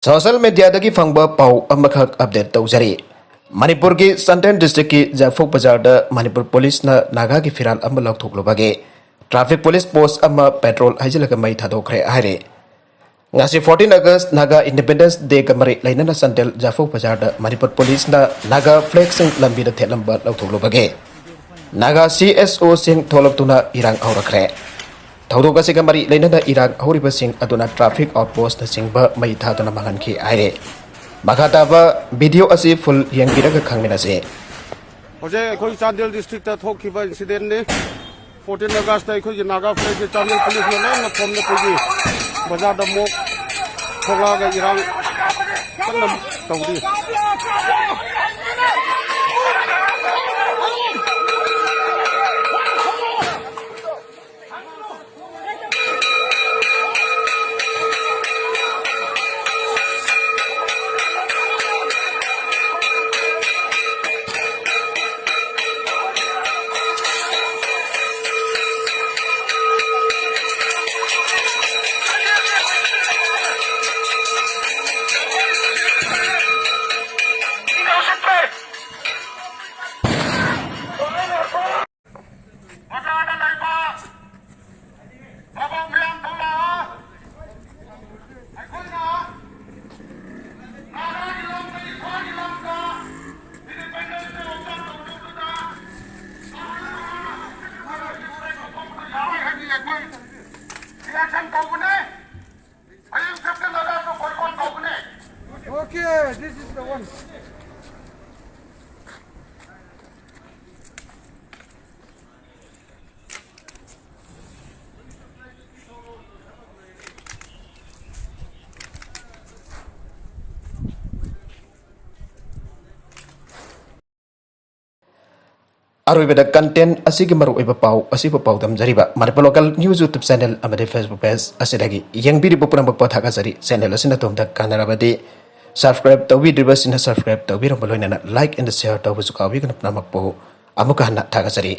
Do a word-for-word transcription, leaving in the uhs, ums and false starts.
Social mediaꯗꯒꯤ ꯐꯪꯕ ꯄꯥꯎ ꯑꯃꯈꯛ update ꯇꯧꯖꯔꯤ꯫ ꯃꯅꯤꯄꯨꯔꯒꯤ ꯆꯥꯟꯗꯦꯜ districtꯀꯤ ꯖꯥꯐꯧ ꯕꯖꯥꯔꯗ ꯃꯅꯤꯄꯨꯔ policeꯅ ꯅꯥꯒꯥꯒꯤ ꯐꯤꯔꯥꯜ ꯑꯃ ꯂꯧꯊꯣꯛꯂꯨꯕꯒꯤ traffic police post ꯑꯃ petrol ꯍꯩꯖꯤꯜꯂꯒ ꯃꯩ ꯊꯥꯗꯣꯛꯈ꯭ꯔꯦ ꯍꯥꯏꯔꯤ꯫ ꯉꯁꯤ fourteen August Naga Independence Dayꯒ ꯃꯔꯤ ꯂꯩꯅꯅ ꯆꯥꯟꯗꯦꯜ ꯖꯥꯐꯧ ꯕꯖꯥꯔꯗ ꯃꯅꯤꯄꯨꯔ policeꯅ ꯅꯥꯒꯥ flagꯁꯤꯡ ꯂꯝꯕꯤꯗ ꯊꯦꯠꯂꯝꯕ ꯂꯧꯊꯣꯛꯂꯨꯕꯒꯤ ꯅꯥꯒꯥ CSOꯁꯤꯡ ꯊꯣꯛꯂꯛꯇꯨꯅ ꯏꯔꯥꯡ ꯍꯧꯔꯛꯈ꯭ꯔꯦ꯫ ꯊꯧꯗꯣꯛ ꯑꯁꯤꯒ ꯃꯔꯤ ꯂꯩꯅꯅ ꯏꯔꯥꯡ ꯍꯧꯔꯤꯕꯁꯤꯡ ꯑꯗꯨꯅ traffic outpostꯅꯆꯤꯡꯕ ꯃꯩ ꯊꯥꯗꯨꯅ ꯃꯥꯡꯍꯟꯈꯤ ꯍꯥꯏꯔꯤ꯫ ꯃꯈꯥ ꯇꯥꯕ video ꯑꯁꯤ full ꯌꯦꯡꯕꯤꯔꯒ ꯈꯪꯃꯤꯟꯅꯁꯤ꯫ ꯍꯧꯖꯤꯛ ꯑꯩꯈꯣꯏ ꯆꯥꯟꯗꯦꯜ districtꯇ ꯊꯣꯛꯈꯤꯕ incidentꯅꯤ꯫ Fourteen Augustꯇ ꯑꯩꯈꯣꯏꯒꯤ ꯅꯥꯒꯥ flagꯁꯦ ꯆꯥꯟꯗꯦꯜ policeꯅ ꯂꯣꯏꯅ ꯈꯣꯝꯅ ꯑꯩꯈꯣꯏꯒꯤ ꯕꯖꯥꯔꯗ ꯑꯃꯨꯛ ꯊꯣꯛꯂꯛꯑꯒ ꯏꯔꯥꯡ ꯀꯟꯅ ꯇꯧꯔꯤ꯫ ꯕꯖꯥꯔꯗ ꯂꯩꯕ ꯊꯕꯛ ꯃꯌꯥꯝ ꯊꯣꯛꯂꯛꯑꯣ꯫ ꯑꯩꯈꯣꯏꯅ ꯅꯥꯒꯥꯒꯤ ꯂꯝꯗ, ꯏꯁꯥꯒꯤ ꯂꯝꯗ independence day observe ꯇꯧꯖꯕꯗ ꯌꯥꯎꯏ ꯍꯥꯏꯗꯤ ꯑꯩꯈꯣꯏ reaction ꯇꯧꯕꯅꯦ꯫ ꯍꯌꯦꯡ ꯆꯠꯀꯗꯕ ꯑꯩꯈꯣꯏ ꯀꯣꯟ ꯇꯧꯕꯅꯦ꯫ Okay, this is the one. ꯑꯔꯣꯏꯕꯗ content ꯑꯁꯤꯒꯤ ꯃꯔꯨꯑꯣꯏꯕ ꯄꯥꯎ ꯑꯁꯤꯕꯨ ꯄꯥꯎꯗꯝꯖꯔꯤꯕ Manipur Local News YouTube channel ꯑꯃꯗꯤ Facebook page ꯑꯁꯤꯗꯒꯤ ꯌꯦꯡꯕꯤꯔꯤꯕ ꯄꯨꯝꯅꯃꯛꯄꯨ ꯊꯥꯒꯠꯆꯔꯤ꯫ Channel ꯑꯁꯤꯅ ꯑꯗꯣꯝꯗ ꯀꯥꯟꯅꯔꯕꯗꯤ subscribe ꯇꯧꯕꯤꯗ꯭ꯔꯤꯕꯁꯤꯡꯅ subscribe ꯇꯧꯕꯤꯔꯝꯕ ꯂꯣꯏꯅꯅ like and share ꯇꯧꯕꯁꯨ ꯀꯥꯎꯕꯤꯒꯅꯨ꯫ ꯄꯨꯝꯅꯃꯛꯄꯨ ꯑꯃꯨꯛꯀ ꯍꯟꯅ ꯊꯥꯒꯠꯆꯔꯤ꯫